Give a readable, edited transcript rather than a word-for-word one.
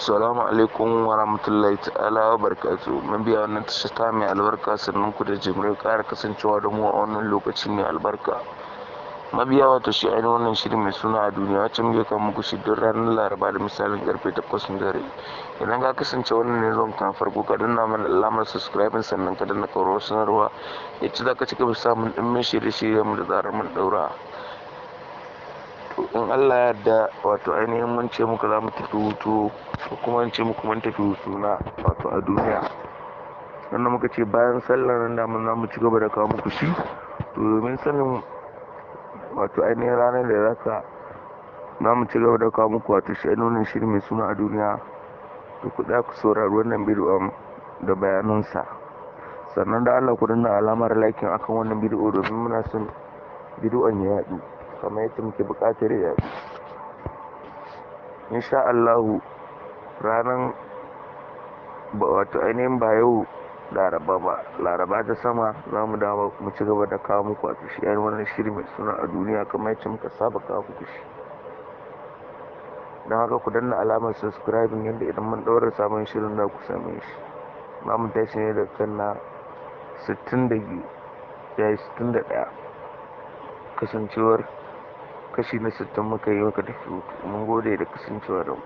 Assalamu alaikum wa rahmatullahi ta'ala wa barakatuhu. Mabiya wannan tasha ta mai albarka, sannan ku da jimirin ƙara kasancewa da mu a wannan lokaci mai albarka. Mabiya, wato shi ainihin wannan shiri mai suna A Duniya, wacce muke kawo muku shi duk ranar Laraba da misalin karfe 8 na dare. Idan ka kasance wannan ne zuwan ka farko, ka danna mana alamar subscribing, sannan ka danna ƙararrawar sanarwa, yacce za ka ci gaba samun ɗimbin shirye-shiryen mu da zarar mun ɗaura. To, in Allah ya yarda, wato ainihin mun ce muku za mu tafi hutu, ko kuma in ce muku mun tafi hutu na wato A Duniya. Sannan muka ce bayan sallar nan da za mu ci gaba da kawo muku shi. To, domin sanin wato ainihin ranar da za mu ci gaba da kawo muku wato shi ainihin wannan shiri mai suna A Duniya, to ku tsaya ku saurari wannan bidiyon da bayanansa. Sannan da Allah ku danna alamar liking akan wannan bidiyo, domin muna son bidiyon ya yaɗu kamar yadda muke buƙatar ya yaɗu. Insha Allahu, ranar wato ainihin ba yau Laraba ba, Laraba ta sama, za mu dawo mu ci gaba da kawo muku wato shi ainihin wannan shiri mai suna A Duniya, kamar yadda muka saba kawo muku shi. Don haka ku danna alamar subscribing, yadda idan mun ɗaura sabon shirin za ku same shi. Za mu tashi ne da kan na 62, ya yi 61, kasancewar kashi na 60 muka yi muka tafi hutu. Mun gode da kasancewa da mu.